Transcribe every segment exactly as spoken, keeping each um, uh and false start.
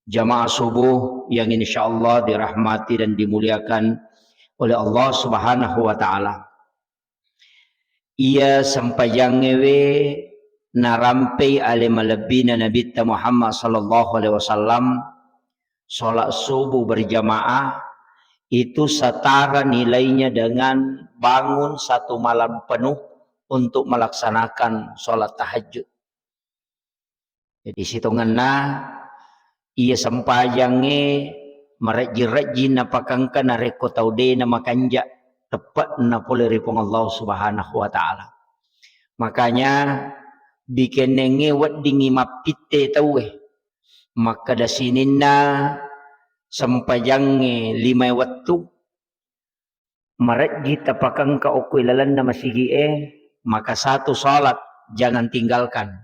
Jamaah subuh yang insyaallah dirahmati dan dimuliakan oleh Allah Subhanahu wa Ta'ala. Iya sempajangngewe narampei ale malebbina Nabitta Muhammad sallallahu alaihi wasallam, sholat subuh berjamaah itu setara nilainya dengan bangun satu malam penuh untuk melaksanakan sholat tahajud. Jadi sitongenna iya sempajangnge marejji-rejji napakangka narekko tau de namakanja teppe'na pole ri Puang Allah Subhanahu wa Ta'ala. Makanya dikennengnge weddingngi mappitte tauwe makkeda sininna sempajangnge lima wettu marejji tapakengka okko ilalenna masigi'e, maka satu salat jangan tinggalkan.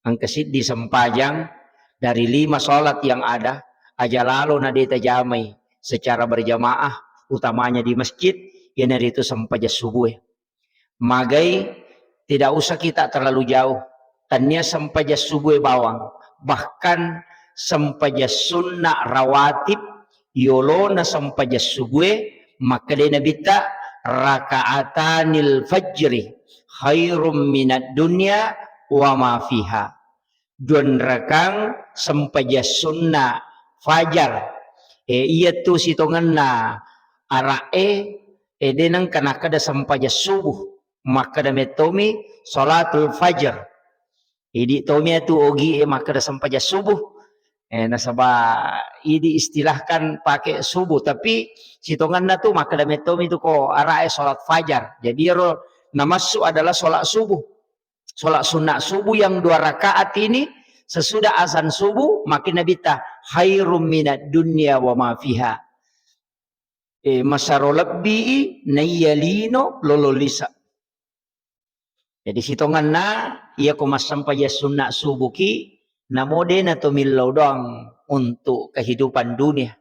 Engka siddi sempajang dari lima salat yang ada, aja lalo na de tajamai secara berjamaah, utamanya di masjid, iyanaritu sempajang subuh. Magai tidak usah kita terlalu jauh. Tania sempajang subuh bawang, bahkan sempajang sunna rawatib yolona sempajang subuh, makkeda Nabitta, "Rakaatanil fajri khairum minad dunya wa ma fiha." Duanrakang sempajang sunna fajar. E, iya tu sitongenna ara'e, e, de nengka nakkeda sempajang subuh. Makkeda mettomi salatul fajar. Idi tomi atu ogi e makkeda sempajang subuh. Eh, nasaba idi istilahkan pakai subuh, tapi sitongenna tu makkeda mettomi tu ko arae salat fajar. Jadi ero namassu adalah salat subuh. Salat sunat subuh yang dua rakaat ini sesudah azan subuh, makin Nabitta, "Khairum minad dunya wa ma fiha." Eh, masaro lebbi i naiya lino lolo lisa. Jadi sitongenna, iya ko massempajang sunna subuh ki, namo de na to millau doang untuk kehidupan dunia.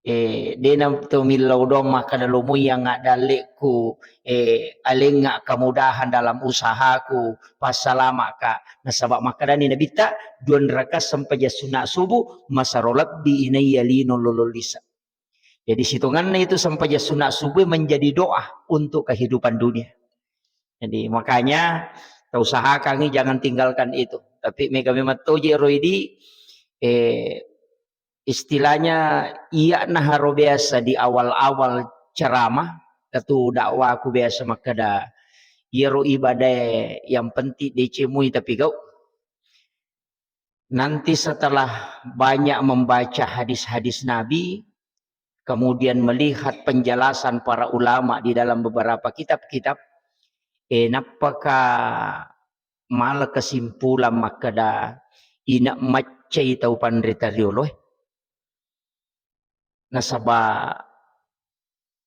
Eh, de na to millau doang makkeda lomo yang dalleku, eh, alengnga kemudahan dalam usahaku, passalamaka. Nasaba makkedani Nabitta, dua rakaat sempajang sunna subuh, masaro lebbi i naiya lino lolo lisa. Jadi sitonganna itu sempajang sunat subuh menjadi doa untuk kehidupan dunia. Jadi makanya tausahakangi jangan tinggalkan itu. Tapi mega memang toje roidi, eh, istilahnya iya naharo biasa di awal-awal ceramah, katu dakwaku biasa makkeda, iyaro ibadah yang penting decemui tapi gau. Nanti setelah banyak membaca hadis-hadis Nabi, kemudian melihat penjelasan para ulama di dalam beberapa kitab-kitab, eh, nappaka mala kesimpulan makkeda ina maccai tau panrita rioloe. Nasaba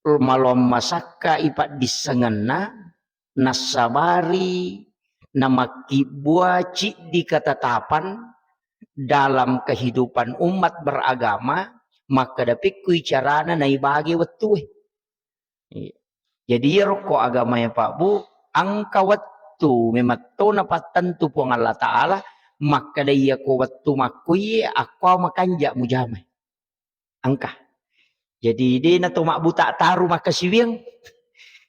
maloang masakka ipaddissengenna, nassabari namakkibbua ciddi ketetapan dalam kehidupan umat beragama, makkeda pekkui carana naibage wettue. Iya. Jadi iyaro ko agamae Pak Bu, engka wettu memang to napattentu Puang Allah Ta'ala, makkeda iya ko wettu makkuiye akko makanja mujamai. Engka. Jadi de na to mabbuta taru makkasiwiang.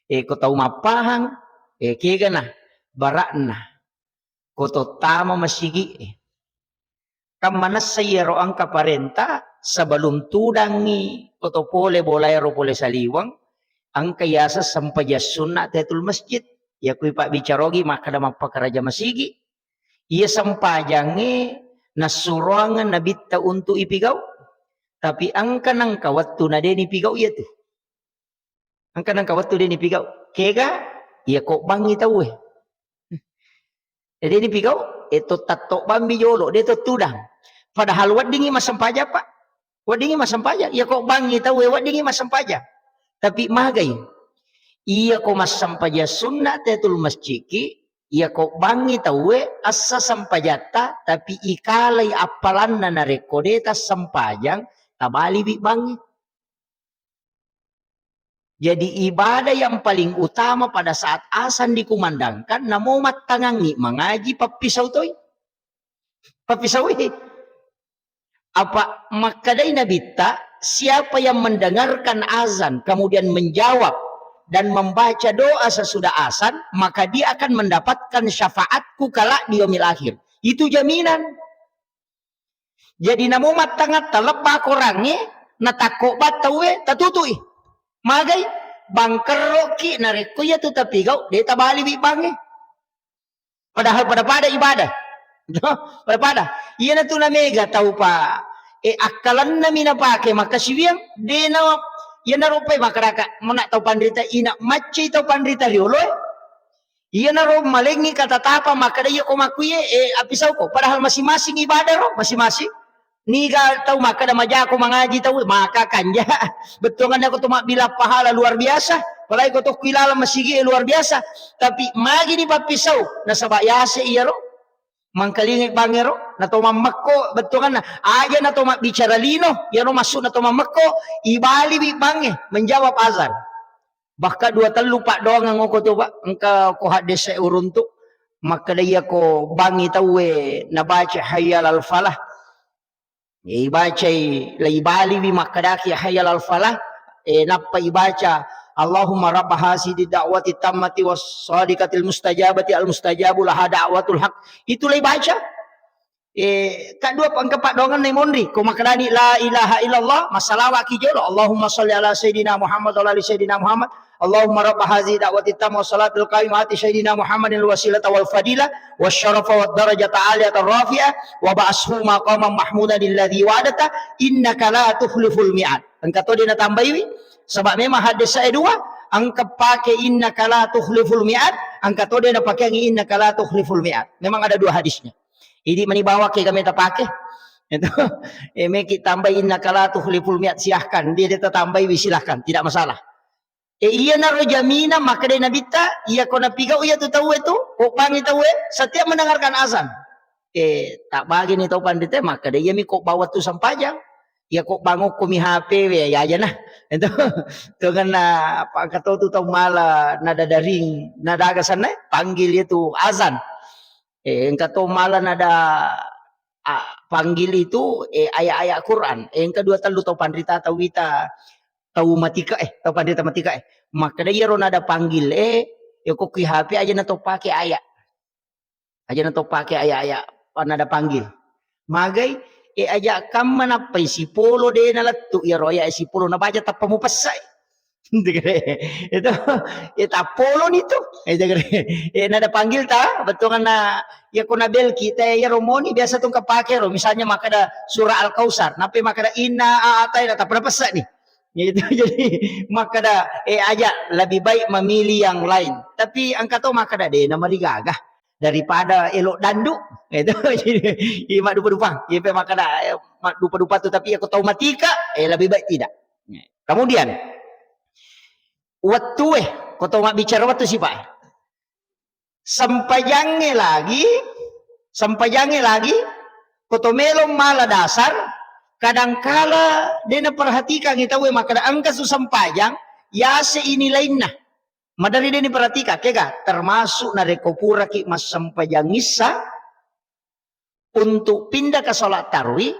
Eh, ko tau mappahang, eh, kegana bara'na. Ko to tama masigi, eh. Kan manessa iyaro engka parenta sebelum tudangi ko to pole bolaero pole saliweng, engka yaseng sempajang sunna tahiyatul masjid. Iya kui pabbicarogi makkeda mappakaraja masigi. Iya sempajangnge nassuroangeng Nabitta untuk ipigau. Tapi engka nengka wettu na de nipigau iyatu. Engka nengka wettu de nipigau. Kega? Iya ko bangi tauwe. Eh, de nipigau, eh, to tatto bambi jolo, de to tudang. Padahal weddingi massempajang, Pak. Weddingi massempajang. Iya ko bangi tauwe, weddingi massempajang. Tapi magai. Iya ko massempajang sunna tahiyatul masjid ki, iya ko bangi tauwe assa sempajatta, tapi ikalai appalanna narekko de tassempajang, tabaliwi bangi. Jadi ibadah yang paling utama pada saat azan dikumandangkan, namo mattangangi mangaji pappisau toi. Pappisaui. Apa makkedai Nabitta, siapa yang mendengarkan azan kemudian menjawab dan membaca doa sesudah azan, maka dia akan mendapatkan syafaatku kelak di yaumil akhir. Itu jaminan. Jadi namo mattangatta lebba korangnge, natakko battauwe, tatutui. Magai, bangkerroki narekko iya tu tapigau, de tabaliwi bangnge. Padahal pada-pada ibadah. Pada-pada. Iyanatu namega tau pa, e, akkalennami napake makkasiwiang, de na, iyanaro pe makkedaka, mona tau panrita ina maccai tau panrita rioloe. Iyanaro malengngi katatapa makkeda, iya ko makkuye, e, apisauko. Padahal masing-masing ibadah ro, masing-masing. Niga tau makkeda majako mangaji tau, maka kanja. Bettuanganna ko to mabbilang pahala luar biasa. Apalagi ko tokko ilaleng masigi e luar biasa. Tapi magi ni pappisau, nasaba yase iyaro. Mangkalingai bangero, nato mammekko bettuanganna. Aja nato mabbicara lino, iyaro maksudna to mammekko, ibaliwi bangnge, menjawab azan. Bahkan dua tellu paddoangeng oko tu, Pak, engka ko haddese uruntu. Makkeda iya ko bangi tauwe nabaca hayya alal falah. Ibacai, la ibaliwi makkedaki hayya alal falah, e, nappa ibaca, Allahumma rabba hasidi da'wati tammati was sadiqatil mustajabati al mustajabu laha da'watul haq. Itu la ibaca. E, kadua engka paddoangenna imonri, ko makkedani la ilaha illallah, massalawaki jolo, Allahumma salli ala sayyidina Muhammad wa ala ali sayyidina Muhammad, Allahumma rabba hazihi da'wati tamma wa salatil qaimah ati sayyidina Muhammadin al wasilata wal fadila wa syarafa wa darajata aliyata rafi'ah wa ba'ashu maqaman mahmudan alladhi wa'adata innaka la tukhliful mi'ad. Engka to de natambaiwi, sebab memang hadis saya dua, engka pake innaka la tukhliful mi'ad, engka to de napakeangi innaka la tukhliful mi'ad. Memang ada dua hadisnya. Idi mani bawang ke kami tapake. Itu, e, meki tambai innaka la tukhliful mi'ad, silahkan. Dia, dia tatambai wi, silahkan, tidak masalah. E, iyanaro jaminan makkeda Nabitta, iya ko napigau iya tu tauwe tu, ko bangi tauwe, setiap mendengarkan azan. E, tak bagi ni tau pandite makkeda, iya mi ko bawa tu sampajang. Iya ko bangokko mi H P we, ya aja nah. Itu, tuanganna apa, engka to tu tau mala nada daring, nada aga sanna, panggil itu azan. E, engka to mala nada, a, panggil itu, e, ayat-ayat Quran. E, engka dua tellu tau panrita tau wita, tau matika, e, tau panrita matika, e. Makkeda iyaro nada panggil, e, yoko ki H P aja na to pake ayat. Aja na to pake ayat-ayat nada panggil. Magai, e, aja kamma nappai sipolo de nalettu iyaro ayat sipolo nabaca tappa mupessai. Itu, ya, tappoloni tu. Eh, jagare. Eh, nada panggil ta, bettuanganna, ya, ko nabelki, te, ya, romoni biasa tu kapake ro. Misalnya makkeda surah Al-Kausar, nape makkeda inna a'taina, tappa napessani. Ya, itu jadi makkeda, eh, aja lebih baik memilih yang lain. Tapi engka to makkeda de namarigaga daripada elo dandu. Itu jadi, iya, maddupa-dupa. Iya, pe makkeda, eh, maddupa-dupa tu, tapi ya, ko tau matika, eh, lebih baik tidak. Kemudian, wettue, ko to mabbicara wettu sipa. Sempajangnge lagi, sempajangnge lagi, ko to melo mala dasar, kadangkala de naperhatikangi tauwe makkeda engka su sempajang, yase ini lainna. Madari de niperhatikan, kega, termasuk narekko puraki massempajang issa, untuk pindah ke salat tarwi,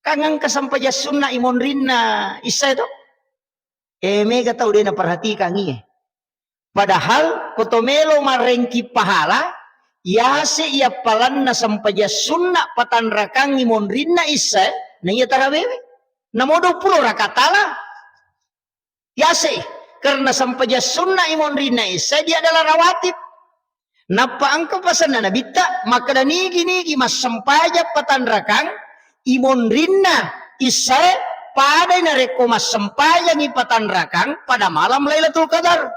kan engka sempajang sunna imonrinna issa itu. Eh, mega tau de naperhatikangi, eh. Padahal, ko to melo marengki pahala, yase iya palanna sempajang sunna patanrakang imonrinna issa, na iya tarawewe. Namo dua puluh rakaat tala. Yase, karena sempajang sunna imonrinna issa, dia adalah rawatib. Nappa engka pasanna Nabitta, makkeda nigi-nigi massempajang patanrakang imonrinna issae, padai narekko massempajangi patanrakang pada malam Lailatul Qadar.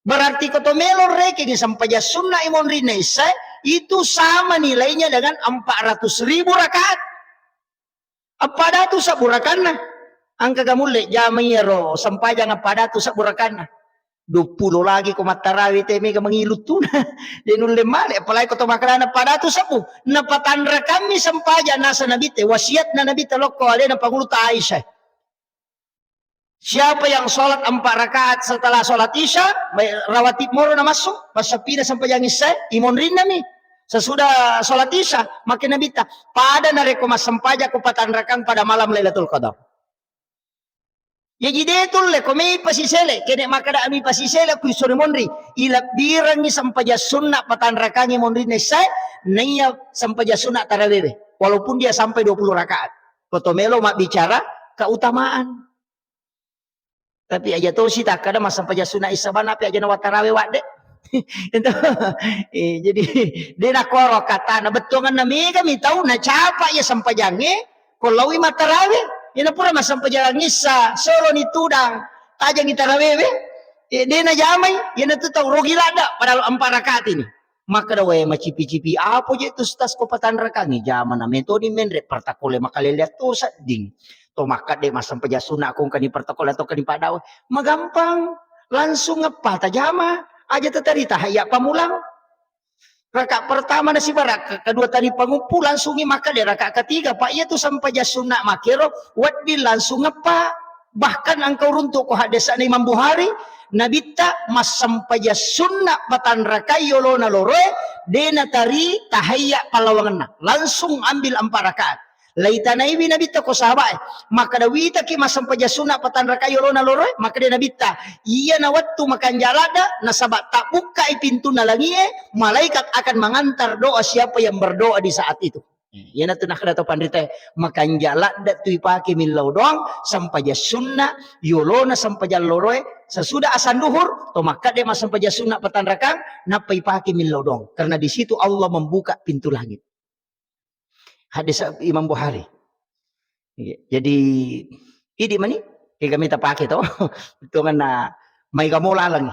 Berarti ko to melo rekengi sempajang sunna imonrinna issae, itu sama nilainya dengan empat ratus ribu rakaat. Appadatu sabbu rakanna. Engka ga mulle jama iyaro sempajang appadatu sabbu rakanna. Dua puluh lagi ko mattarawe te mega mangilu tuna. De nulle male, apalagi ko to makkeda appadatu sabbu. Napatanrakammi sempajang nasa Nabitte, wasiatna Nabitte lokko alena pangulutta Aisyah. Siapa yang sholat empat rakaat setelah sholat Isya, rawatib moro namassu, massappina sempajang Isya, imonrinna mi. Sesudah sholat isya, makkeda Nabitta, pada narekko massempajang ko patanrakang pada malam Lailatul Qadar. Jaji de tulle ko mei pasisele, kene makkeda mi pasisele ku isuri monri, ilebbirengngi sempajang sunna patanrakangngi monrinna isyae, naiya sempajang sunna tarawewe, walaupun dia sampai dua puluh rakaat. Ko to melo mabbicara keutamaan. Tapi aja tosi takkada massempajang sunna isya bana, tapi aja nawattarawe wadde. Itu. Eh, jadi de nakoro katana bettuanganna mega mi tau nacapa iya sempajangnge ko laui mattarawe. Iyana pura massempajang isya solo ni tudang tajangi tarawewe. Eh, de najamai, iyana tu tau rogi ladda padahal empat rakaat ini. Makkeda, "Wae, macipi-cipi apo je tu, Ustaz, ko patanrakangngi? Jamana metoni menre, partakole makaleleang to sedding. To makkadde massempajang sunna ko engkani partakole atau engkani paddawe. Magampang, langsung eppa tajama, aja tetari tahayya pamulang. Raka pertama nasibara, ke-, kedua tadi panguppu, langsungi makkadde raka ketiga, Pak, iya tu sempajang sunna makkero, wedding langsung eppa." Bahkan engka uruntu ko haddesa'na Imam Bukhari, Nabitta massempajang sunna patanrakai yolona loroe, de natari tahayya pallawangenna. Langsung ambil empat rakaat. Laitanaiwi Nabitta ko sahabae, makkeda, "Witaki massempajang sunna patanrakai yolona loroe?" Makkeda Nabitta, "Iyana wettu makanja ladda, nasaba tabbukkai pintunna langie, malaikat akan mengantar doa siapa yang berdoa di saat itu." Eh, iyanatu nakkeda to panritae, makanja ladda tu ipake millau doang, sempajang sunna, yolona sempajang loroe, sesudah asan duhur, to makkadde massempajang sunna patanrakang, nappa ipake millau doang. Karena di situ Allah membuka pintu langit. Hadis Imam Bukhari. Iya. Jadi, idi mani, kega mita pake to, tuanganna maega mo lalengi.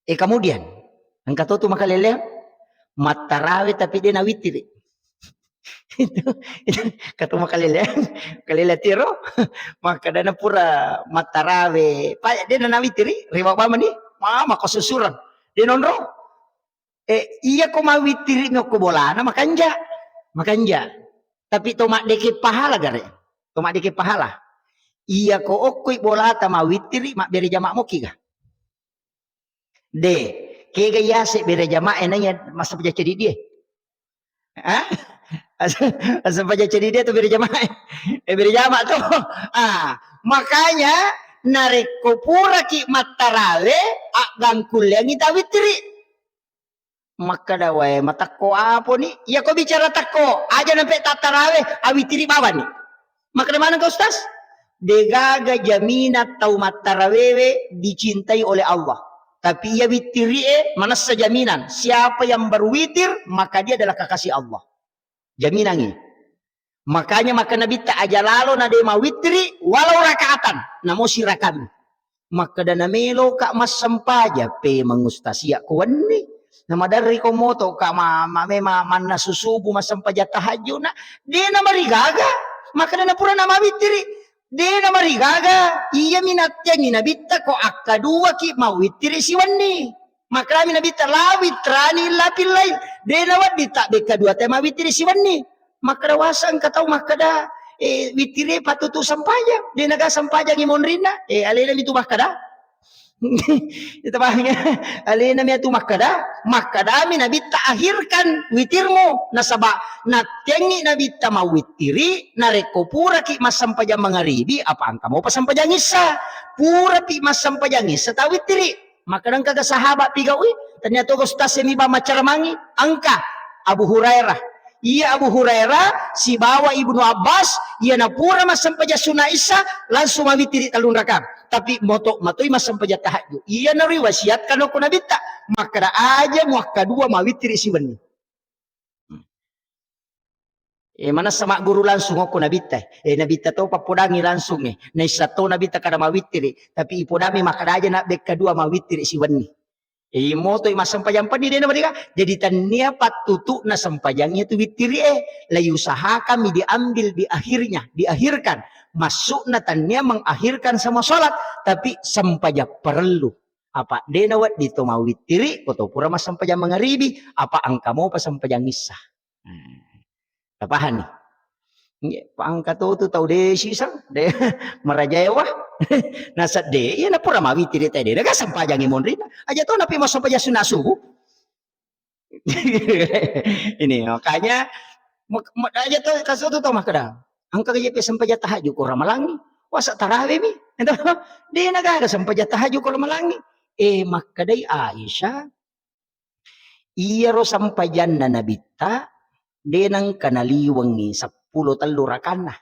Eh, kemudian, engka to tu makaleleang, mattarawe tapi de nawittiri. Itu, itu, engka to makaleleang, makaleleang tiro, makkedana pura mattarawe, pa de nawittiri, ri bawah mani, mama ko susuran, de nonro. Eh, iya ko mawittiri mi okko bolana, makanja. Makanja. Tapi to maddeke pahala gare. To maddeke pahala. Iya ko okkoi bolata mawittiri, mabbere jama moki ga? De, kega yase bere jamae naiya massempajang cedidie? Hah? Massempajang cedidie atau bere jamae? Eh, bere jama to. Ah, makanya narekko puraki mattarawe, aggangkulleangi tawittiri. Makkeda, "Wae, matakko aponi?" Iya ko bicara takko, aja nampe tattarawe, awittiri bawani. Makkeda maneng ka Ustaz? Degaga jaminan tau mattarawewe dicintai oleh Allah. Tapi iya wittiri'e manessa jaminan. Siapa yang berwitir, maka dia adalah kekasih Allah. Jaminangngi. Makanya makkeda Nabitta, "Aja lalo na de mawittiri walau rakaatan, namo sirakami." Makkeda, "Nameloka massempajang, pemeng Ustaz, iya ko wenni. Namaderri ko moto ka ma-, ma-, mema-, mannasu subuh massempajang tahajud na, de namarigaga." Makkeda, "Napura namawittiri, de namarigaga." Iyami nattiangi Nabitta ko akkaduaki mawittiri siwenni. Makkedami Nabitta, "La witrani illa fil lail." De nawedding tabbekka dua te mawittiri siwenni. Makkeda, "Wasa engka tau makkeda, eh, wittiri pattutu sempajang. De naga sempajangi monrinna." Eh, alena mitu makkeda. Itu paham ya? Alena miatu makkeda, makkedami Nabitta, "Akhirkan witirmu." Nasaba nattiangi Nabitta mawittiri, narekko puraki massempajang mangaribi, apa engka mopa sempajang issa. Purapi massempajang issa tawittiri. Makkeda engkaga sahabat pigaui, tania toga ustaz e mi ba maccaramangi, engka Abu Hurairah. Iya Abu Hurairah sibawa Ibnu Abbas, iya napura massempajang sunna isya, langsung mawittiri tellung rakaat. Tapi moto matoi massempajang tahajud. Iya nariwasiatkan okko Nabitta, makkeda aja muakkadua mawittiri siwenni. Eh, manessa magguru langsung okko Nabitta. Eh, Nabitta to pappodangi langsung, eh. Naissa to Nabitta kada mawittiri, tapi ipodami makkeda aja na bekka dua mawittiri siwenni. Eh, motoi massempajang penni dena meriga. Jadi tennia pattutu'na sempajang itu wittiri, eh. Layusahakami diambil di akhirnya, diakhirkan. Maksudna tennia mengakhirkan semua salat, tapi sempajang perlu. Apa dena wedding to mawittiri, ko to pura massempajang mangaribi, apa engka mopa sempajang issa. Hmm. Tapahanni? Nggih, pa engka to tu tau desi sang, de, marajaewa. Nasedde, iya napura mawittiri tede, naga sempajangi monri. Aja to napi massempajang sunna subuh. Ini makanya mak-, mak-, aja to, kaso to, to makkeda, engka je pe sempajang tahajud ko Ramalangi, wasa tarawe mi. Ento, de na gaga sempajang tahajud ko Ramalangi. Eh, makkedai Aisyah, iyaro sempajanna Nabitta, de nengka naliwengi seppulo tellu rakanna.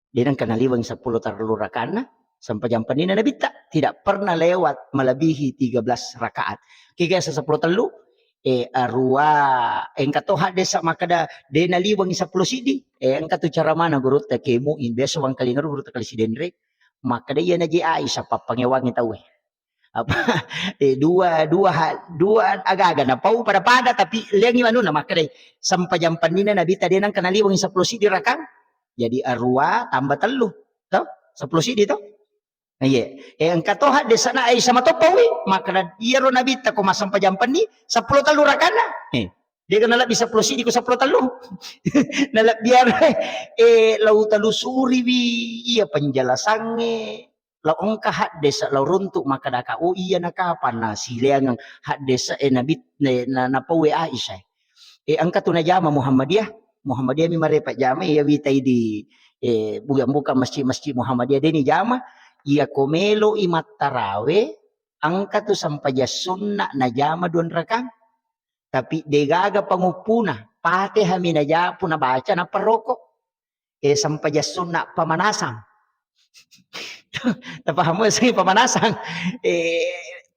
De nengka naliwengi seppulo tellu rakanna, sempajang pennina Nabitta. Tidak pernah lewat melebihi tiga belas rakaat. Kega seppulo tellu, eh, arua, engka to haddesa makkeda, de naliwengi seppulo siddi. Eh, engka tu cara mana gurutta Kemu, in biasa wangkalinga gurutta kali Sidenre. Makkeda iya na je Aisyah pappangewangi tauwe. Apa, eh, dua, dua ha-, dua agaga napau pada-pada, tapi liangi manuna makkedai, sempajang pennina Nabitta de nengka naliwengi seppulo siddi rakang. Jadi arua tambah tellu, to? Seppulo siddi to? Iya. Eh, engka to haddesana Aisyah matoppawi, makkeda iyaro Nabitta ko massempajang penni seppulo tellu rakanna. Eh, de nalebbi seppulo siddi ko seppulo tellu. Nalebbi aro, eh, lau telusuriwi iya penjelasangnge. Lao engka haddesa lao runtu makkedaka, oh iya na kapang na sileangeng haddesa e nabi, na, na, napauwe Aisyah. E, engka tu najama Muhammadiyah, Muhammadiyah mi marepa jama iya witai di, e, bukan-bukan masjid-masjid Muhammadiyah deni jama, iya ko melo i mattarawe, engka tu sempajang sunna najama dua rakang. Tapi degaga panguppuna, Fatihah mi najapu nabaca nappa roko. Eh, sempajang sunna pamanasang. Tapaham sih pamanasang? Eh,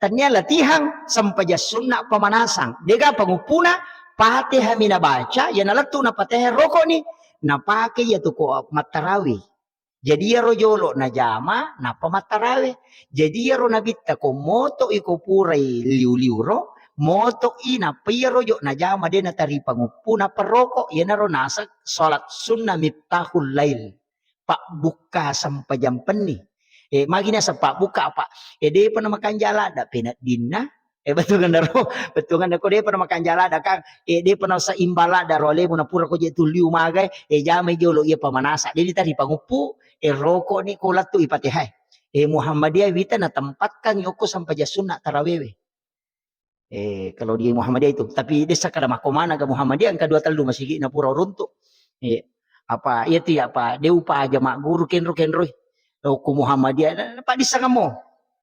tania latihan sempajang sunna pamanasang. Dega panguppuna, Fatihah mi nabaca, ya nalettu na Fatihah rokoni. Napake ya tu ko mattarawi. Jadi iyaro jolo najama nappa mattarawe. Jadi iyaro nabitta ko moto iko purai liu-liu ro, moto i nappa iyaro jo najama de natari panguppu nappa roko. Iyanaro naseng salat sunnah miftahul lail. Pabbukka sempajang penni. Eh, magi naseng pabbukka apa? Eh, depa namakanja ladda peneddinna. Eh, bettuanna ro, bettuanna ko depa namakanja ladda kan, eh, depa naseimbang ladda ro alemu napura ko je tulliu magai, eh, jamai jolo iya pamanasa. Jadi tari panguppu, eh, roko ni ko lattu ipatehai. Eh, Muhammadiyah wita natempatkan yoko sempajang sunna tarawewe. Eh, kalau di Muhammadiyah itu, tapi desa kada mako mana ga Muhammadiyah engka dua tellu masigi napura runtu. Eh, apa iya tu ya apa de upa aja magguru kenro-kenroi. Ko Muhammadiyah, na, na, paddissengamo.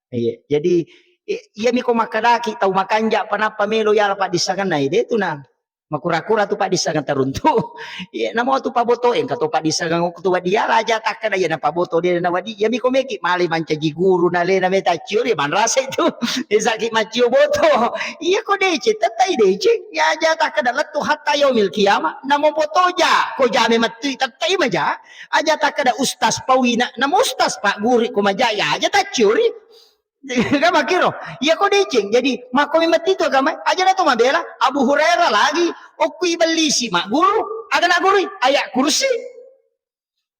Iya, jadi, i-, iya miko makkadaki tau makanja panappa melo yala paddissengenna, ide tu na makura-kura tu paddissengeng taruntu. Iya, namo tu paboto, engka to paddissengeng waktu wadi yala aja takkada iya na paboto de na wadi. Iya miko meki male mancaji guru na lena meta ciori manrasa itu. Isaki macio boto. Iya ko deceng, tettai deceng. Ya aja takkada lettu hatta yaumil qiyamah. Namo boto ja, ko jame mettui tettai maja. Aja takkada ustaz pauina, namo ustaz pak guru ko maja ya aja tacciori. Kan makkiro, iya ko deceng. Jadi, makkomi metti tu agama, aja na to mabela, Abu Hurairah lagi, okku ibellisi magguru, aga na gurui, ayat kursi.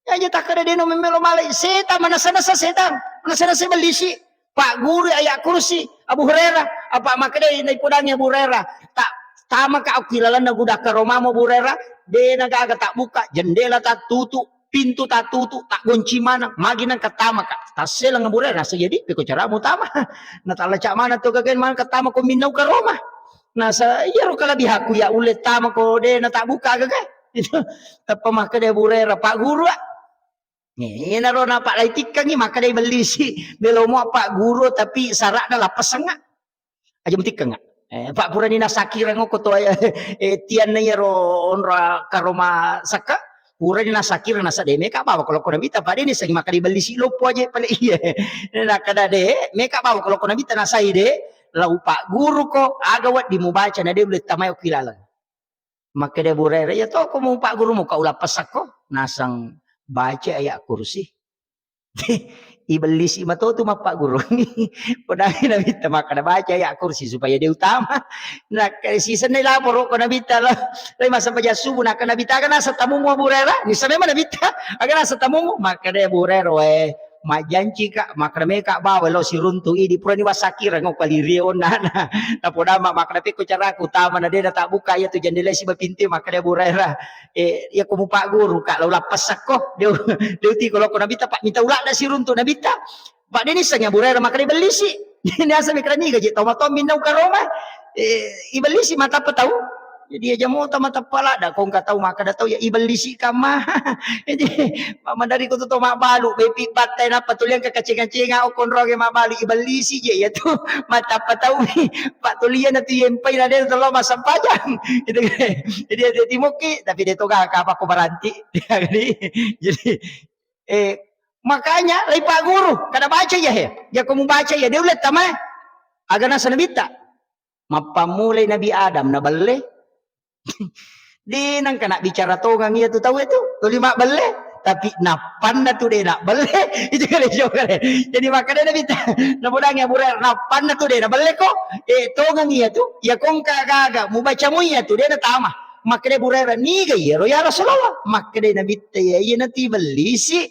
Aja takkada deno memelo malai, setan, manasa-nasa setan, manasa-nasa ibellisi. Pak guru ayat kursi, Abu Hurairah, apa makkedai naipodangi Abu Hurairah, tak tamaka okku ilalenna gudang karomamu Abu Hurairah, dena gaga tak buka, jendela tak tutup, pintu tatutu, taggonci maneng, magi nengka tamaka. Tasseleng Abu Hurairah, nasa jadi peko caramu tama. Natalaca maneng tu gagae maneng ka tama ko minnau karoma. Nasa iyaro kalabihaku ya ulle tama ko de na tabuka gagae. Itu tappa makkeda Abu Hurairah, Pak Guru, ah. Nih, iyanaro napalaitikkangi makkeda ibellisi, belomo Pak Guru tapi syaratna lappasengnga. Aja mutikkengnga. Eh, Pak, purani nasakireng okko to, eh, tianna iyaro onro karoma sakka, purani nasakireng nasa de meka bawa ko lokko Nabitta, Pak, de nissengi makkeda ibellisi loppo aja pale iya. Nakkeda de meka bawa ko lokko Nabitta nasai de, lau Pak Guru ko, aga wedding mubaca na de ulle tamai okki laleng. Makkeda Abu Hurairah, "Iya to ko mu Pak Guru mu ka ulappessakko?" Naseng baca ayat kursi. Ibellisi matotu mappaggurungngi. Podai Nabitta makkeda, "Baca ayat kursi supaya de utama." Nah, sisenna laporo ko Nabitta lo, lai massempajang subuh, nakkeda Nabitta, "Aga naseng tamumu Abu Hurairah?" Nisseng memang Nabitta, "Aga naseng tamumu?" Makkeda Abu Hurairah, "Wae, majjancika, makkeda meka bawa lo siruntu idi purani wassakireng okko lirie onnana." Napodama makkeda, "Pekko caraku utama na de natabbuka iya tu jendela siba pintu?" Makkeda Abu Hurairah, eh, iya ko mupagguru ka, lau lappessakko, de, de utiko lokko Nabitta, Pak, mita uladda siruntu Nabitta. Pak, de nissengi Abu Hurairah makkeda ibellisi. Biasa mikra niga je tau matong minnau karoma. Eh, ibellisi matappa tau. Jadi aja mota matappa ladda, ko engka tau makkeda tau ya ibellisi kamma. Jadi madari ko tu to mabbalu, bepi battai nappa tuliang ke kaceng-kacenga, oh, konroge mabbalu, ibellisi je ya tu. Matappa tau. Pak tulian na tu yempai na de tolo massempajang. Gitu. Jadi ada timukki, tapi de to gaka apa ko baranti. Jadi, jadi, eh, makanya lai Pak Guru, kada baca ya he. Ya ko mu baca ya, de ulle tama. Aga nasa nabitta. Mappammulai Nabi Adam nabelle. De nangka nabbicara tongang iya tu tau itu, tuli mabbelle. Tapi nappanna tu de nabbelle. Itu kale jokare. Jadi makkeda Nabi ta, nabodangi Abu Hurairah, nappanna tu de nabelle ko. Eh, tongang iya tu, ya kongka gaga, mubaca mu iya tu, de natama. Makkeda Abu Hurairah, niga iyaro ya Rasulullah? Makkeda Nabi ta, ya iya nati bellisi.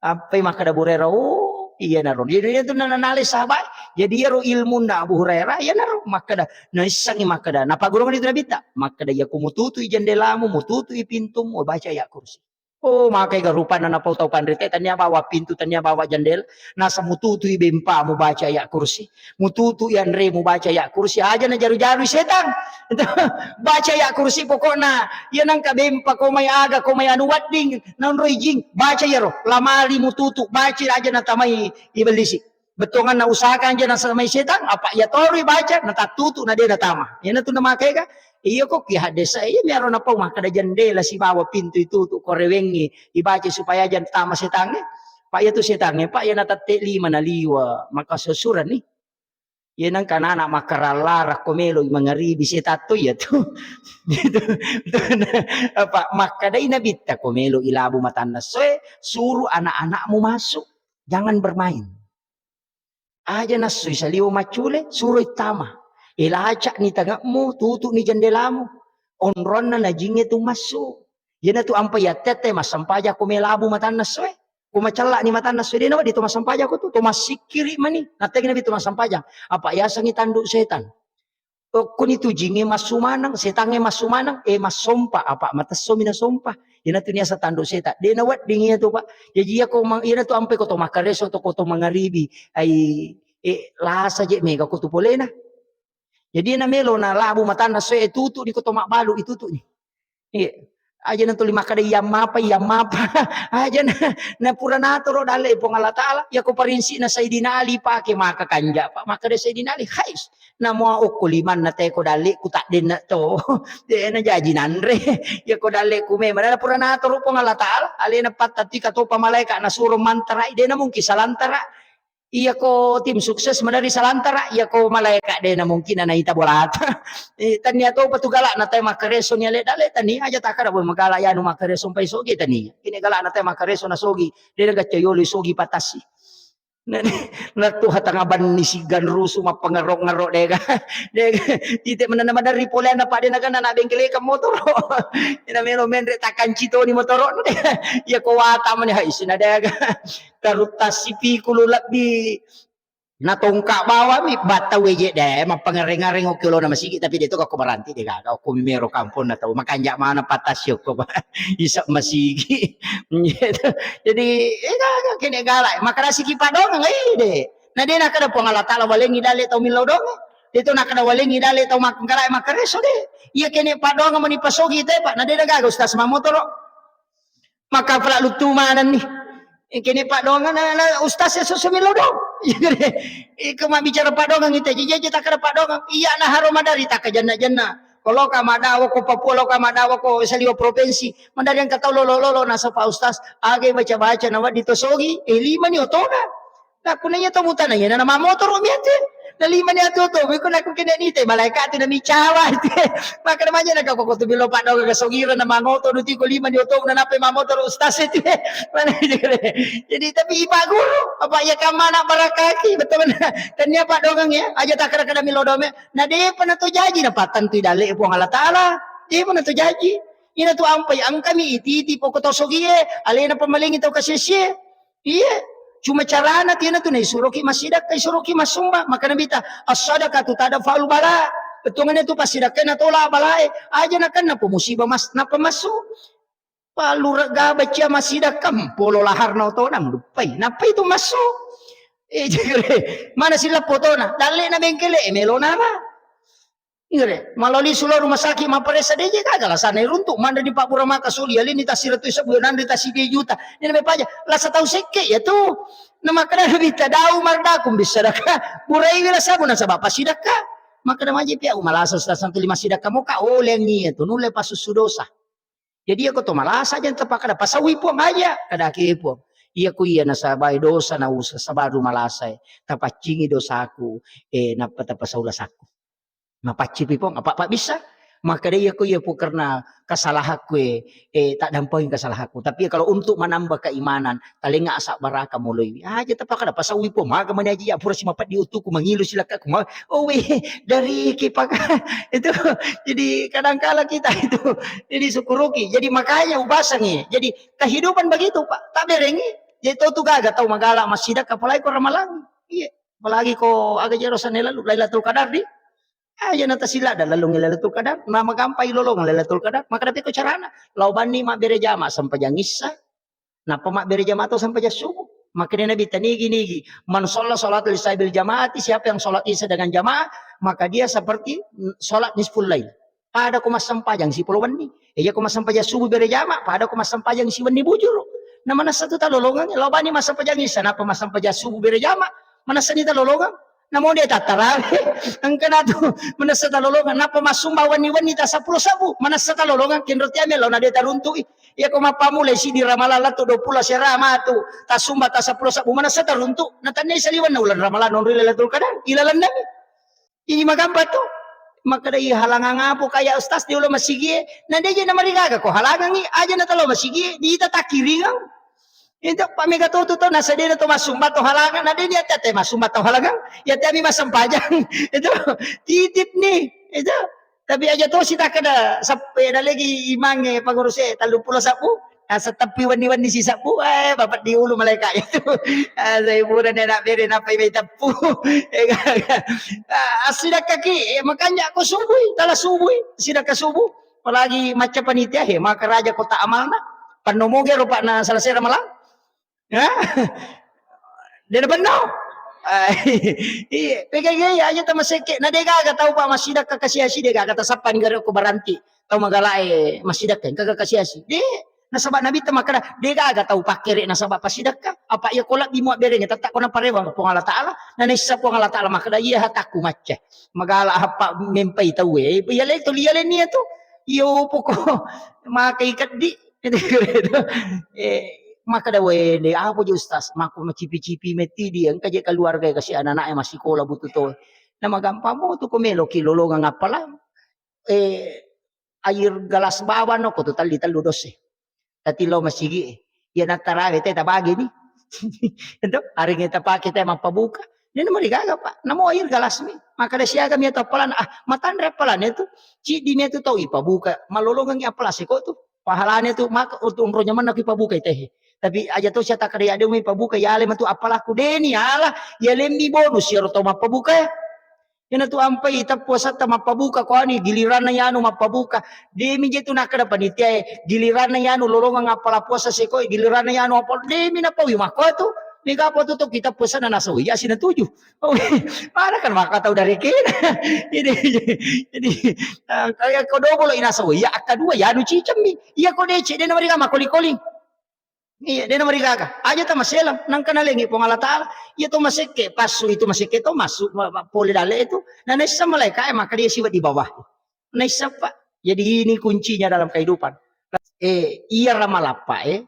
Appai makkeda Abu Hurairah, "Oh, iyanaro." Jadi, iyanatu na-, nanale sahabat. Jadi, iyaro ilmunna Abu Hurairah, iyanaro makkeda, naissengngi makkeda, napaggurungenni tu Nabitta, makkeda, "Iyako mututui jendelamu, mututui pintumu, baca ayat kursi." Oh, makaiga rupanna napau tau panrite, tania bawa pintu, tania bawa jendela, nasa mututui bempamu, baca ayat kursi. Mututu ianremu baca ayat kursi, aja najaru-jarui setang. Baca ayat kursi pokokna, iya nangka bempa ko mai aga ko mai anu wedding, naonroi jing, baca iyaro, lamari mututu, baca aja natamai ibellisi. Bettuanganna usahakan aja nasamai setang, apa iya toroi baca, natattutu na de natama. Iyanatu namakega, iya ko ki haddesa, iya miaro napau makkeda jendela sibawa pintu itutu, ko rewengi, ibaca supaya aja natama setangnge. Pak iya tu setangnge, Pak iya natatte lima naliwa, maka susuranni. Iya nengka anak-anak makkarallarang ko meloi mangaribi setatto iya tu. Gitu. Apa makkadai Nabitta ko meloi labu matanna soe, suruh anak-anakmu masuk. Jangan bermain. Aja nassui saliwa maccule, suroi tama. Elacakni tangekmu, tutuni jendelamu. Onronna najingnge tu massu. Iyanatu ampa yatte-atte massempajang ko melabu matanna soe. Ko macellani matanna soe, de nawedding to massempajang ko tu, to massikkiri mani. Nattegi nabi to massempajang. Apa yasengi tanduk setan. Okkoni tu jingnge massu maneng, setangnge massu maneng, eh, massompa, apa matessomi nasompa. Iyanatu niaseng tanduk setan. De nawedding iyatu, Pak. Jaji iyako mang-, iyanatu ampai ko to makkareso to, ko to mangaribi. Ai, eh, lasa je mega ko tu polena. Jadi na melo na labu matanna soe, eh, tutu ni ko to mabbalu, itutu ni. Iya. Aja na tuli makkeda, "Iya mapa, iya mapa." Aja na, na pura natoro dalle Puang Allah Taala. Iya ko parinsi na Sayyidina Ali pake maka kanja, Pak. Makkeda Sayyidina Ali, "Hais, na mua okko limanna te ko dalle ku taddenna to." De na jaji nanre. Iya ko dalle ku memang na pura natoro Puang Allah Taala. Alena pattatu katopa malaika nasuro mantara, de na mungkin salantara. Iyako tim sukses madari salantara, iyako malaeka de na mungkin naita bolata. Eh, tania topa tu galakna tae makkareso ni ale dale, tania aja takkada boe magala yanu makkareso mpai sogi tania. Kini galakna tae makkareso na sogi, de na gacca yolo sogi patasi. Na, na tu hatanga banni sigan rusu mappangero-ngero dega. Dega. Ite menana madari poleanna pade na gana na bengkeleka motoro. Ina melo menre takanci toni motoro. Iyako wata mani hai sina dega. Karutta sipikulu lebbi natongka bawami batta weje de mappangereng-ngareng okko lona masigi, tapi de to ko baranti de gaga okko mimero kamponna tau makanja mana patasi okko, Pak. Isa masigi. Gitu. Jadi, eh, gaga kene galak. Makarasiki padongeng, eh, de. Na de nakada Puang Allah Taala walengi dale tau millau dongeng. De to nakada walengi dale tau mak-, galak makkareso de. Iya kene padongeng mani pasogi te, Pak. Na de gaga ustaz mamotoro. Maka pala luttu manenni. Eh, kene padongeng na, na ustaz ya susu milo dong. Iko mabbicara padongeng ite, jaji takkada padongeng. Iya na haro madari takkajenna-jenna. Ko loka madawa ko Papua, loka madawa ko saliwa provinsi. Madari engka tau lolo-lolo nasa Pak Ustaz, aga baca-baca na wedding to sogi, eh, lima ni otona. Nakkuna iya to mutana iya na mamotoro mi ate. Na lima ni atu to, beko nakku kene ni te malaika tu na micawa te. Maka na maja na ko tu bilo padongeng ga sogira na mangoto nu tiko lima ni otona nape mamotoro ustaz itu. Mana itu. Jadi tapi ipa guru, apa iya kamana barakaki, betul mana? Tania padongeng ya, aja takkada-kada milo dome. Na depa na to jaji na patantui dale Puang Allah Taala. Depa na to jaji. Ina tu ampai engkami iti-iti poko to sogie, alena pamalengi tau kasesie. Iya, cuma carana tiana tu naisuroki massidakka, isuroki massumba. Maka Nabi ta, "As-sadaqatu tadfa'ul bala." Bettuanna tu passidakka natola balae. Aja nakenna po musibah mas-, nappa massu. Palura gaba cia massidakka, polo laharna otona, muduppai. Nappa itu massu. Eh, jagare, mana sileppo tona? Dalle na bengkele, eh, melo nara. Inggare, maloli sulo rumah sakit mapparessa deje gaga lasana iruntu, manre di pabbura maka suli, alini tasiratu sabu, nanre tasiddi juta. Ini namanya paja, lasa tau sekke ya tu. Nama kada nabi tadau mardakum bisadaka, burai wila sabu nasaba pasidaka. Maka namaji pia umalasa sasang tu lima sidaka moka olengi ya tu, nulle pasussu dosa. Jadi, iyako to malasa aja tapakkada, "Pasaui Puang aja," kadaki Puang. Iyako iya nasabai dosa nausa sabaru malasae, tapaccingi dosaku, eh, nappa tapasau lasaku. Mapaccipi Puang, apa, apa bisa? Makkada iyako iya Puang karena kesalahanku, eh, eh, tak dampangi kesalahanku. Tapi kalau untuk menambah keimanan, talenga asabbaraka moloiwi. Aja tapakkada, "Pasaui Puang, maga mani aja iya pura simapeddi utuku, mangilu silakkaku, ma-," oh, weh, dari kipaka itu. Jadi kadangkala kita itu, jadi syukuruki. Jadi makanya ubasangi. Jadi kehidupan begitu, Pak. Tak berengi. Jadi tau tu gaga tau magala massidakka, apalagi ko Ramalang. Iya. Apalagi ko aga jero sane lalu Lailatul Qadar di. Aja na tasilada lalung Lailatul Qadar. Na magampai lolong Lailatul Qadar. Maka tapi ko carana. Lau banni mabbere jama sempajang issa. Nappa mabbere jama to sempajang subuh. Makanya Nabi tanigi-nigi, "Man shalla sholatul isya bil jamaati," siapa yang sholat isya dengan jamaah, maka dia seperti, mm, sholat nisful lail. Pada ko massempajang sipolo wenni. Iya ko massempajang subuh bere jama, pada ko massempajang si wenni bujuru. Na manessa tu talolongang, lao bani massempajang isya, napa massempajang subuh bere jama, manessa ni talolongang. Namo de tattarawe, engka natu manessa talolongang, napa massumba wenni-wenni ta seppulo sebbu, manessa talolongang, kenro tiame lao na de taruntu'i. Iya ko mappamulai siddi Ramalang lettu dua pulo sera matu, tasumba ta seppulo sebbu, manessa taruntu, na tennai saliwenna uleng Ramalang nonroi Lailatul Qadar, ilalenna mi. Ini magampa tu. Makkeda, "Ih, halangang apo kaya ustaz di ulo masigie?" Na deje na marigaga ko halangangi, aja na talo masigie, diita takkiringang. Itu pamega to tu to, na sedena to masumba to halangang, na de ni ate-ate masumba to halangang, ya tiami masempajang. Itu titip ni. Itu. Tapi aja to sitakkeda seppe na lagi imangnge panguruse telluppulo sebbu. Naseng teppi wenni-wenni sisebbu, eh, bapa di ulu malaika itu. Ah, saya pura ni anak bere, napa ibai teppu. Eh, gaga. Ah, assidakkaki, eh, makanya ko subui, tala subui, sidakka subuh. Apalagi macca panitia, he, maka raja kota amalna. Panno moge rupa na salasera malang. Ya? De na benno. Ah, iya, P K G aja tamasekke. Na de gaga tau pa massidakka kasiasi, de gaga tasappa ni gare ko baranti. Tau magalae massidakka, engka kasiasi. De, nasaba Nabitta makkeda, de gaga tau pakkere nasaba passidakka. Apa iya ko labbi muabberengnge, tetta ko naparewang Puang Allah Taala. Na naissa Puang Allah Taala makkeda, iya hatakku macca. Magala apa mempai tauwe. Iya le to, iya le nia tu. Iya upo ko makai keddi. Eh, makkeda, "Wende, apa je Ustaz? Makko macipi-cipi metti di, engka je keluarga kasi anak-anak e massikola butuh to." Na magampang mo tu ko meloki lolongang appalang. Eh, air gelas bawang no ko tu telli tellu dosse. Tati lo masigi e. Iya nattarawe te tabagi ni. Itu aringe tapake te mappabuka. Ini nomor gaga, Pak. Namo air gelas mi. Makkeda siaga mi atau appalan, ah, matanre appalan itu. Ciddi mi itu tau ipabuka. Malolongang appalan siko tu. Pahalane tu maka untuk onro nyamanna ku ipabukai tehe. Tapi aja to sia takkeda ya de umi pabuka, ya ale matu apalakku deni ala, ya lemmi bonus ya roto mappabuka. Ina tu ampai tappuasatta mappabuka ko ani giliranna yanu mappabuka. Demi je tu nakkeda panitia e, giliranna yanu lolongang appala puasa sekoi, giliranna yanu apa demi napawi makko tu. Mega apa tu to kita puasa na naso ya sina tuju. Oh, mana kan maka tau dari kena. Jadi, jadi, eh, kayak ko dobolo inaso, iya akka dua, ya anu cicemmi. Iya ko dece, de namariga makoli-koli. Iya, de namarigaga. Aja ta maselang, nangka nalengi Puang Allah Taala. Iya to masekke, passu itu masekke to masuk, ma-, ma-, pole dale itu. Na naissa malaika e maka dia siwa di bawah. Naissa, Pak. Jadi ini kuncinya dalam kehidupan. Eh, iya ramalappa, eh.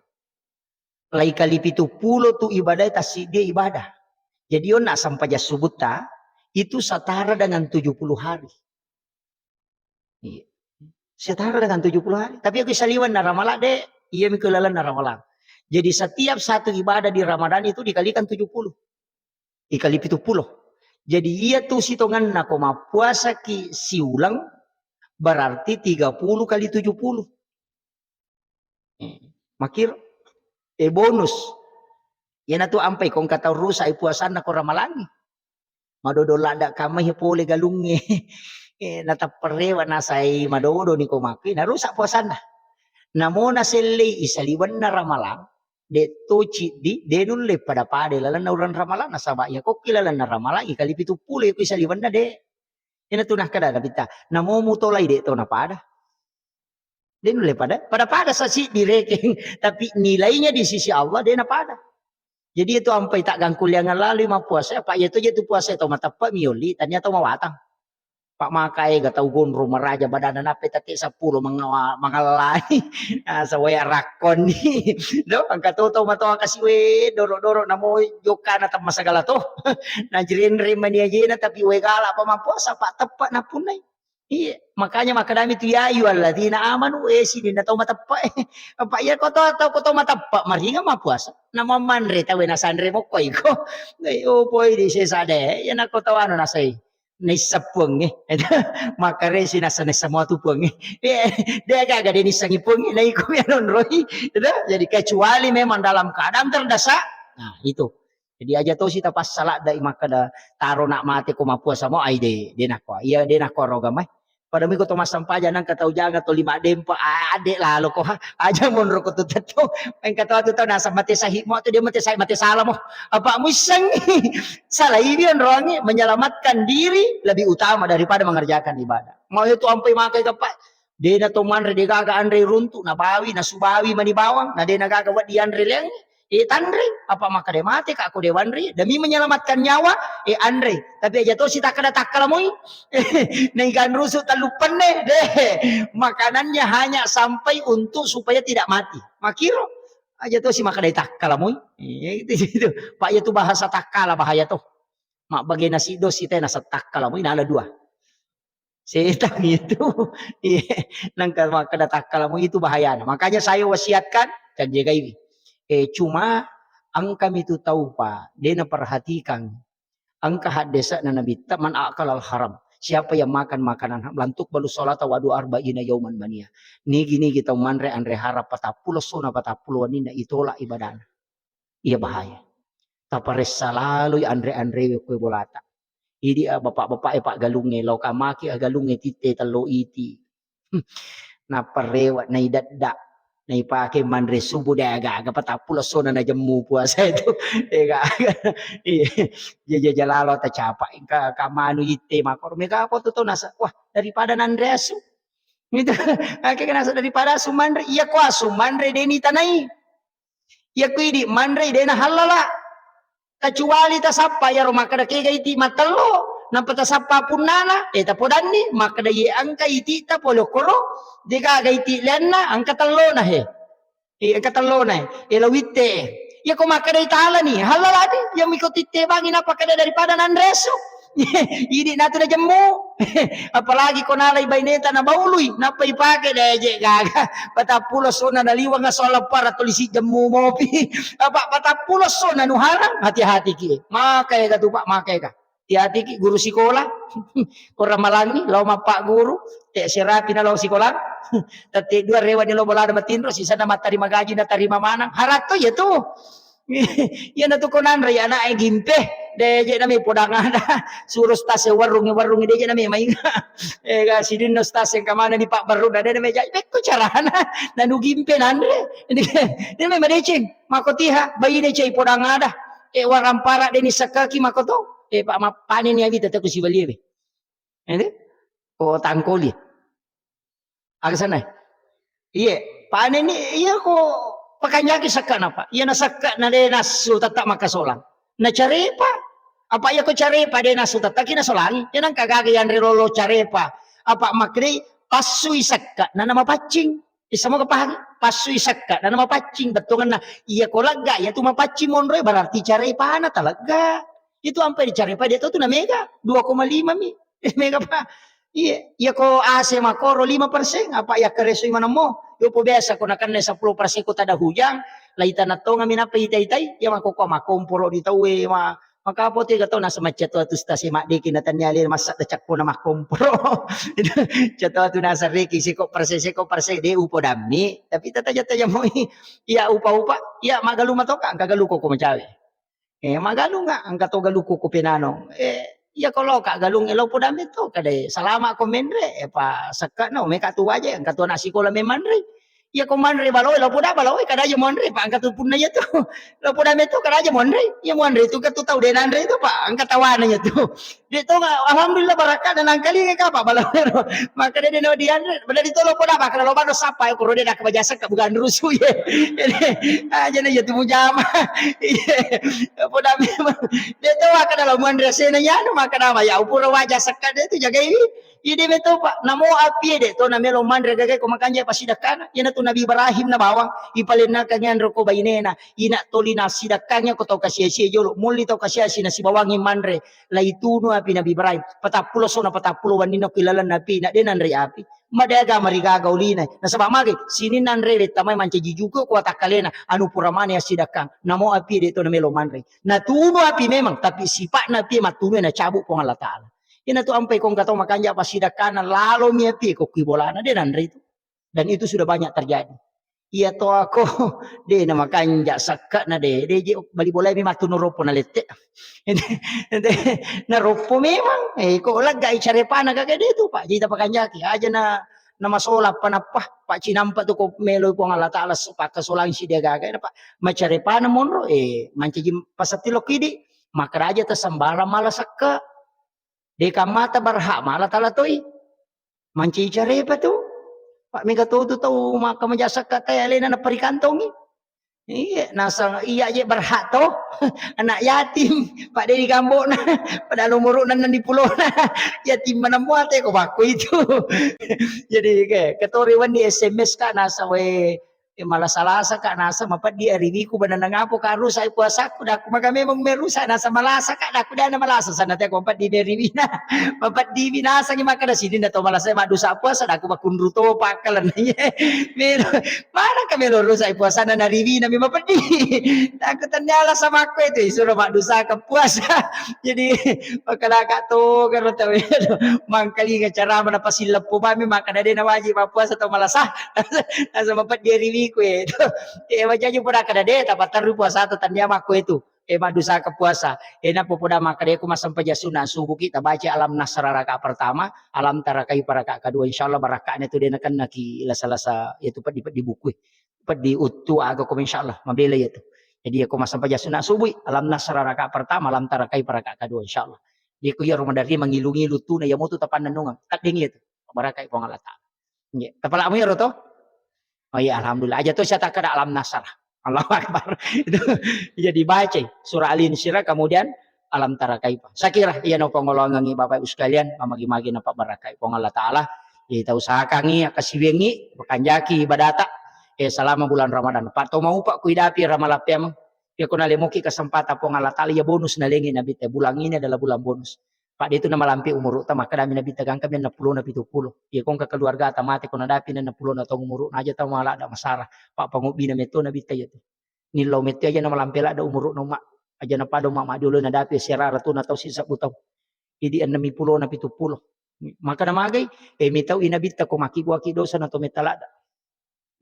Lai kali pitu pulo tu ibadah, tassiddi ibadah. Jadi, onna sampajang subutta, itu setara dengan tujuh puluh hari. Iya. Setara dengan tujuh puluh hari. Tapi aku saliweng na Ramalang, de, iya mi ke lalang na Ramalang. Jadi, setiap satu ibadah di Ramadan itu dikalikan tujuh puluh. Dikali pitu pulo. Jadi, iya tu sitonganna ko mappuasaki siuleng, berarti tiga puluh kali tujuh puluh. Eh, makiro. Eh, bonus. Iyanatu ampai ko engka tau rusak i puasanna ko ramalangi. Madodo ladda kamai pole galungnge. Eh, natapperewa nasai madodo ni ko makki, narusak puasanna. Namo nasellei isaliwenna ramalang, de to ciddi, de nulle pada-pada lalenna uleng ramalang, nasaba iya kokki lalenna ramalang, ikali pitu pulo iko isaliwenna de. Ina tu nakkeda Nabitta, namo mutolai de' to napada. De' nulle pada, pada-pada sa siddi rekeng, tapi nilainya di sisi Allah de' napada. Jadi itu ampai taggangkuliangan lalui mappuasa, apa' iya to je tu puasa to mateppe' mioli, tania to mawatang. Pa' maka ega tau gondrong maraja badanna nappe tette seppulo mangawa-, mangallani. Ah, sawaya rakkonni. Do, engka to tau matoa kasi we doro-doro namo jokkana temma sagala to. Najrenreng mani ajena tapi we gala pa mappuasa, pa' teppe' napunnai. Iya, makanya makkedami tu, "Ya ayyuhalladzina amanu," eh, sininna tau mateppe'. Apa' iya ko to, tau ko to mateppe', maringa mappuasa. Namammanre tau nasanre mokko iko. Eh, oh, poi di sesa de', iya nako tau anu nasai. Naisseng puangnge. Makkaresi nasa, naisseng mua tu puangnge. Eh, de' gaga de' nissengi puangnge, na iko mi anonroi. Gitu. Jadi kecuali memang dalam keadaan terdesak. Nah, itu. Jadi aja tosi tapassaladda'i makkeda, "Taro na' mate ko mappuasa mo," ai de', de' nakko. Iya, de' nakko roga mai. Pada miko to massampajang nangka tau janga to lima dempa, a-, ade' lalo ko ha. Aja monro ko tu tetto. Engka to atu tau naseng mate sahi mo, atu de' mate sahi, mate sala mo. Apa' muissengngi? Salaiwi onroangngi, menyelamatkan diri lebih utama daripada mengerjakan ibadah. Mau itu ampai makai kappa. De' na to manre, de' gaga anre runtu', nabawi, nasubawi mani bawang, na de' na gaga wedding anre leng, eh, tanre, apa' makkeda mate ka' ko de' wanre, demi menyelamatkan nyawa, eh, anre. Tapi aja tosi takkeda takkala moi. Naiganrusu' tellu penne, de'. Makanannya hanya sampai untuk supaya tidak mati. Makiro, aja tosi makkeda takkala moi. Eh, itu, itu. Pa' iya tu bahasa takkala bahaya to. Mabbagena siddo sitena setakkala moi nala dua. Setang itu. Iya. Nangka makkeda takkala mo itu bahayana. Makanya saya wasiatkan, kan jagaiwi. Eh, cuma engka mitu tau pa, de' naperhatikan. Engka haddese'na Nabitta, "Man akalal haram." Siapa yang makan makanan haram, "Lantuk balu salata wadu arba'ina yauman mania." Nigi-nigi tau manre anre haram patappulo sona patappulo wenninna itolak ibadana. Iya bahaya. Taparessa laloi anre-anrewe koe bolata. Idi, ah, bapak-bapak e paggalungnge, lao kamaki aggalungnge titte tello iti. Nappa rewe' naidedda, naipake manre subuh de' aga-aga patappulo sona najemmu puasa itu. Ega-aga. Iya. Jaja-jaja lalo tacapa. Engka kamanu itte makoro mega apa tu tau nasa. Wah, daripada nanre asu. Gitu. Akhirnya nasa daripada asu manre. Iya ko asu manre deni tanai. Iya ko idi manre de' nahallala. Kecuali tasappa iyaro makkeda kega iti mattello, nappa tasappa punnana, eh, tapodanni, makkeda iye engka iti'ta pole okkoro, de' gaga iti lianna, engka tellona he. Eh, engka tellona he. Eh, lawitte. Iya ko makkeda italani, hallalani, iya miko titte bangi nappa keda daripada nanre asu. Idi natu najemmu. Apalagi ko nalai baineta nabaului, nappa ipake de' je gaga. Patappulo sona naliwang soal para tulisi jemmu mopi. Apa patappulo sona nuharang, hati-hati ki. Maka ega tu, Pak, maka ega. Hati-hati ki guru sikola. Ko ramalangi, lao mappagguru, te serapi na lao sikola. Tette dua rewa ni lao bolada matinro, sisana mattarima gaji na tarima manang. Haratto iya tu. Iyana tu ko nanre ana'e gimpe, de' je name podang ada. Suro stase warungi, warungi de' je name mainga. Eh, ga sidinno stase kamana di Pak Barru, de' name jai. Pekko carana. Nanu gimpe nanre. De' name madeceng. Mako tiha, baine cai podang ada. Eh, warampara de' ni sakaki mako to. Eh, Pak, ma-, panen ni agi tetap ku sibalie be. Ede? Ko tangkoli. Aga senna? Iye, panenni, iya ko pakanjaki sekka'na, Pak. Iya na sekka' na de' nassu tetta' makkasolang. Na carepa. Apa iya ko carepa de' nassu tetta' ki nasolangi. Iya nangka gaga yanre lolo carepa. Apa makkeda passui sekka' na namapaccing. Issa moga pahang? Passui sekka' na namapaccing bettuanna. Iya ko lega iya tu mapaccing monroe berarti carepana talega. Itu ampai di carepa de' to tu na mega dua koma lima mi. Mega, Pak. Iya, iya ko A C makoro lima persen, apa iya keresoi maneng mo? Yo po biasa ko nakenna seppulo persen ko tada hujang, lai tanah tonga mi nappa itai-itai, iya mako ko makomporo di tau e, ma-, maka apa tega tau nasa macca to atu stase maddeki na tania le massa da cakko na makomporo. Cato atu nasa reki seko persen, seko persen de' upo dammi, tapi tataja-taja moi. Iya upa-upa, iya magalu matoka, engka galu ko ko macawe. Eh, magalunga, engka to galukku ku penano. Eh, iya ko loka galung e lo podambe to, kade salama ko menre, eh, pa sekka'na, meka tu waje, engka to na sikola memanre. Iya ko manre balaoe, lao poda balaoe, kada aja muanre, Pak, engka tu punna iya tu. Lao poda meto, kada aja muanre. Iya muanre tu, engka tu tau de nanre tu, Pak, engka tawana iya tu. De to, alhamdulillah, barakka na nangkalinga ka, Pak, balaoe ro. Maka de, de no dianre, pada di to lao poda, Pak, lao bano sapa, ko ro de nak bajasa ka bukan rusu ye. Jadi, aja na iya tu mujama. Iya. Poda memang. De to, maka dalam muanre sena iya, maka nama ya, upura wajah sekka de tu jagai. Iya de meto, Pak. Namo api de to namelo manre gaga ko makanja pasidakkana. Iyana tu Nabi Ibrahim na bawang, ipalennakang anro ko bainena. Ina toli nasidakkangi ko tau kasia-sia jolo. Mulli tau kasia-sia nasibawangi manre. Laitunu api Nabi Ibrahim. Patappulo sona patappulo wannina ko ilalenna api, na de nanre api. Made agama rigaga ulina. Nasaba mage, sininna anre lettamai mancaji juku ko watakkalena. Anu pura mane asidakkang. Namo api de to namelo manre. Natunu api memang, tapi sipa'na api mattunu nacabu Puang Allah Ta'ala. Ina tu ampai ko engka tau makanja pasidakkana lalomi api ko kui bolana, de nanre itu. Dan itu sudah banyak terjadi. Iya to ako, de na makanja sakka na de, de je bali bolai mi mattunu roppo na lette. De, de, na roppo memang, eh, ko laggai carepana gaga de tu, Pak. Jadi tapakanjaki, aja na, na masola apa nappa, Pak, cinampa tu ko melo Puang Allah Ta'ala, pakkasolang si dia gaga, na, Pak. Macarepana monro, eh, mancaji pasattilokki di, makaraja tasambarang mala sakka. De kammata berhak mala tala toi. Mancaji carepa tu. Pak, mega to tu tau maka majasakka tai alena naparikantongi. Iya, nasang iya je berhak to. Anak yatim, Pak, de digambokna. Padahal umuru'na enneng di pulona. Yatim mana muate ko bakku itu. Jadi ke, ketori wendi S M S ka nasa we, eh, malasa-lasa ka nasa mapeddi ariwiku banana ngapo ka rusak puasaku, daku maka memang merusak nasa malasa ka, daku dana malasa sana te ko mapeddi ariwina. Mapeddiwi nasangi makkeda, "Sininna to malasa maddusa puasa, daku makunru to pakkalenna." Melo, manaka melo rusak puasana nariwina mi mapeddi. Daku tennia lasa makko itu, isuro maddusaka puasa. Jadi, makkedaka to karo tau mangkalinga carama napasilleppu bami makkeda de nawajib mappuasa to malasa. Nasa mapeddi riwiku itu. Eh, wajaji pura kada de, tapatterru puasa to tennia makko itu. Eh, maddusaka puasa. Eh, nappa poda makkeda, ko massempajang sunna subuhki, tabaca Alam Nasrah rakaat pertama, Alam Tara Kaifa rakaat kedua. Insyaallah barakka'na tu de nakennaki lasa-lasa, yaitu peddi-peddi buku. Peddi uttu aga ko, insyaallah mabela iya tu. Jadi, ko massempajang sunna subuh, Alam Nasrah rakaat pertama, Alam Tara Kaifa rakaat kedua, insyaallah. Jadi, ko iya Ramadan ri mangilu-ngilu tu na iya motu tapannennungeng. Teddeng iya tu. Barakkai Puang Allah Ta'ala. Nggih. Tapalak mu iyaro to? Oh iya, alhamdulillah. Aja to saya takkeda Alam Nasrah. Allahu Akbar. Itu jadi baca surah Al-Insyirah, kemudian Alam Tara Kaifa. Saya kira iya no pengolongangi Bapak Ibu sekalian, mamagi-magi napa barakai Puang Allah Ta'ala. Jadi tau usahakangi, akasiwiangi, pakanjaki ibadata. Eh, selama bulan Ramadan. Pak to mau Pak kuidapi ramalapiameng. Ya kuna lemoki kesempatan Puang Allah Ta'ala, ya bonus nalengi Nabi te. Bulan ini adalah bulan bonus. Pak, de tu namalampe umuru'ta, makkedami Nabitta, gangkami enneng pulona pitu pulo. Iya ko engka keluargata mate ko nadapi enneng pulona taung umuru'na, aja tau maladda masara. Pak, pangobbina metto Nabitta iya tu. Nillau metto aja namalampe ladda umuru'na umma. Aja napada umma maddiolo nadapi siara ratuna tau sisebbu tau. Idi enneng pulona pitu pulo. Maka namagai, eh, mitau i Nabitta ko makkibbuaki dosa na to metta ladda.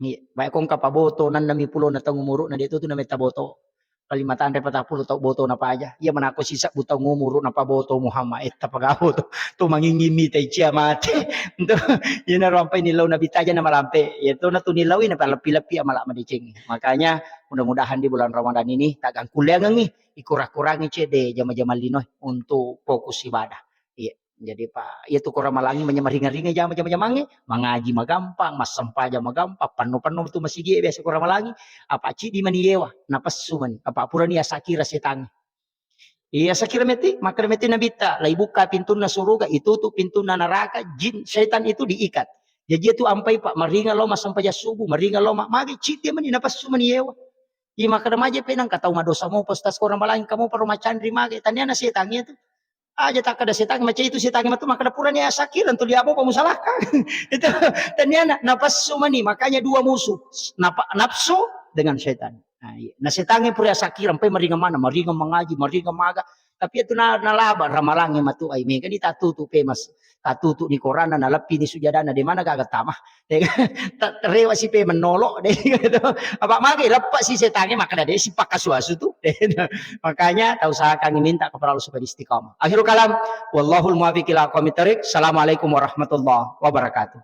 Iya, bae ko engka paboto, nennemi pulona taung umuru'na, de tu tu nametta boto. Paling matanre patappulo tau boto napaja. Iya manako sisebbu taung umuru napaboto Muhammad, eh, tapagaboto. Tu manginging mita icia mate. Itu, iyana rampai nillau Nabitta aja namalampe. Iya tu natu nillaui napaleppi-leppi amala madeceng. Makanya, mudah-mudahan di bulan Ramadan ini, taggangkulleangengi, ikura-kurangi cedde jama-jamang linoe untuk fokus ibadah. Iya. Jadi, Pak, iya tu ko ramalangi manyameng ringa-ringa jama-jama-jamangnge, mangaji magampang, massempajang magampang, panno-panno tu masigi biasa ko ramalangi, apa ciddi mani yewa, napessu mani, apa purani asakira setangnge. Iya, asakira meti, makkeda meti Nabitta, laibukka pintunna suruga, itutu pintunna naraka, jin, setan itu diikat. Jaji itu ampai, Pak, maringa lao massempajang subuh, maringa lao ma-, magi ciddi mani, napessu mani yewa. Iya, makkeda maja pe nangka tau madosa mopa, Ustaz, ko ramalangi kamu paro macanri mage, taniana setangnge tu. Aja takkeda setangnge, macai tu setangnge matu makkeda purani asakira tu liapo pa musalahkan. Itu taniana napessu mani, makanya dua musuh. Napa-, nafsu dengan setan. Nah, iya. Nah, setangnge pura asakira, mpai maringa mana, maringa mangaji, maringa maga. Tapi itu na-, nalaba ramalangi matu ai mega ni tatutu pe mas. Tatutu ni korana, naleppi ni sujadana, de mana gaga tama. Ta-, rewa si pe mennolok de gitu. Apa magi leppe si setangnge makkeda de si pakkasu-asu tu. Makanya tau usahakan minta kepada Allah supaya istiqamah. Akhirul kalam, wallahul muwaffiq ila aqwamit thariq. Assalamualaikum warahmatullahi wabarakatuh.